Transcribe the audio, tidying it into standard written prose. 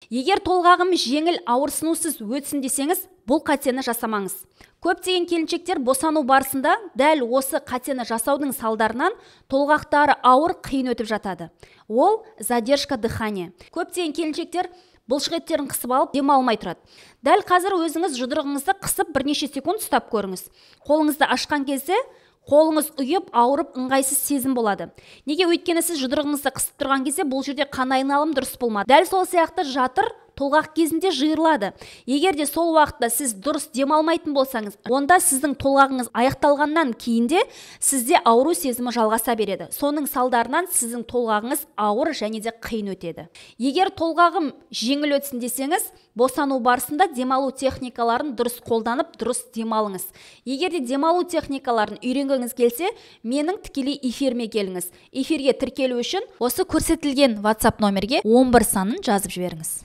Егер толғағым жеңіл, ауырсынусыз өтсін десеңіз, бұл қатені жасамаңыз. Көптеген келіншектер босану барысында дәл осы қатені жасаудың салдарынан толғақтары ауыр, қиын өтіп жатады. Ол задержка дыхания. Көптеген келіншектер бұлшық еттерін қысып алып, дем алмай тұрады. Дәл қазір өзіңіз жұдырығыңызды қысып бірнеше секунд ұстап көріңіз. Қолыңызды ашқан кезде қолыңыз ұйып, ауырып, ыңғайсыз сезім болады. Неге? Өйткені сіз жұдырығыңызды қысып тұрған кезде бұл жерде қан айналым дұрыс болмады. Дәл сол сияқты жатыр толғақ кезінде жиырылады. Егер де сол уақытта сіз дұрыс дем алмайтын болсаңыз, онда сіздің толғағыңыз аяқталғаннан кейін де сізде ауру сезімі жалғаса береді. Соның салдарынан сіздің толғағыңыз ауыр және де қиын өтеді. Егер толғағым жеңіл өтсін десеңіз, босану барысында демалу техникаларын дұрыс қолданып, дұрыс демалыңыз. Егер де демалу техникаларын үйренгіңіз келсе, менің тікелей эфиріме келіңіз. Эфирге тіркелу үшін осы көрсетілген WhatsApp номерге 11 санын жазып жіберіңіз.